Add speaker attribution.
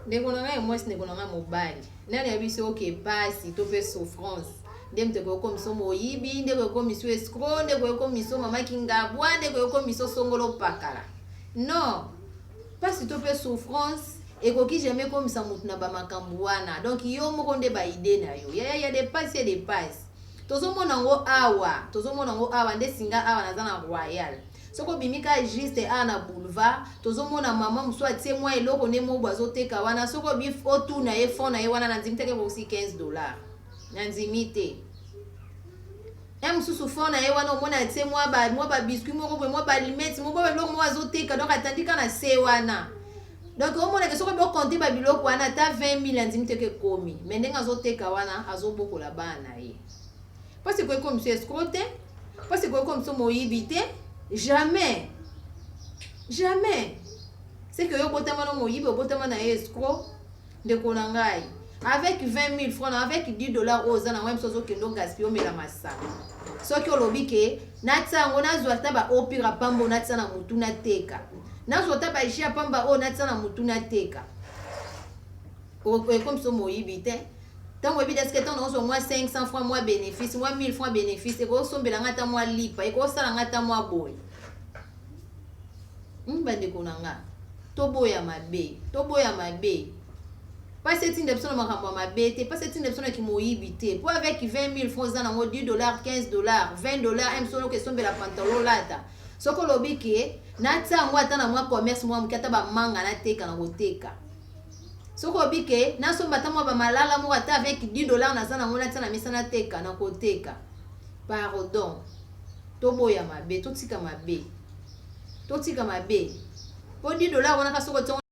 Speaker 1: Ndeko na ngai ya mwasi, ndeko na ngai mobali, nani ayebisi yo ke pasi to pe souffrance nde moto ekoki kokomisa yo moyibi, nde ekoki kokomisa yo escroc, nde ekoki kokomisa yo mama kingabwa, nde ekoki kokomisa yo songolo pakala? Non, pasi to pe souffrance ekoki jamais ekomisa moto na ba makambo wana. Donc yo moko nde ba idee na yo. Yaya, ya de pasi ya de pasi. Tozomona yango awa, tozomona yango awa nde singa awa naza na Royal. Soki obimi kaka juste awa na boulevard, tozomona maman mosusu atie mwa eloko nde mobo azoteka wana. Soki obi otuna ye fond na ye wana, nandimi te ke ekoki 15 $. Nandimi te. Ye mosusu fond na ye wana, omona atie mwa ba biscuit moko boye, mwa ba allumettes moko, biloko moko azoteka. Donc atandi kaka na se wana. Donc omona ke soki bocompter babiloko wana, ata 20 000 andimi te ke ekomi. Mais ndenge azoteka wana, azobokola bana na ye. Mpasi ekoki komisa escroc te, mpasi ekoki komisa moyibi te, jamais, jamais. C'est que yo obotama na moyibi, obotama na ye escroc? Ndeko na ngai, avec 20 000 francs, avec 10 $ oyo oza nango, ye mosu ozokende ogaspiller, omela masanga. Soki olobi ke natia yango, nazwa ata baopira pamba oyo natia na motu nateka, nazwa ata bajus ya pamba oyo natia na motu nateka, ekomi so moyibi te. Ntango oyebi deske, ntango nakozwa mwa 500 francs mwa bénéfice, mwa 1000 francs bénéfice, ekosombela nga ata mwa lipa, ekosala nga ata mwa boye. Bandeko na nga, toboya mabe, toboya mabe. Mpasi etinda biso na makambo ya mabe te, mpasi etinda biso na kimoyibi te. Po avec 20 000 francs oza nango, 10 $, 15 $, 20 $, mso oyoka esombela pantalon olata. Soki olobi ke natia yango ata na mwa commerce mwa moke, ata bamanga nateka, na koteka. Soki olobi ke nasomba ata mwa bamalala moko, ata avec 10 $ naza nango, natia na mesa nateka, na koteka. Pardon, toboya mabe, totika mabe, totika mabe. Po 10 $ wana ka soki otia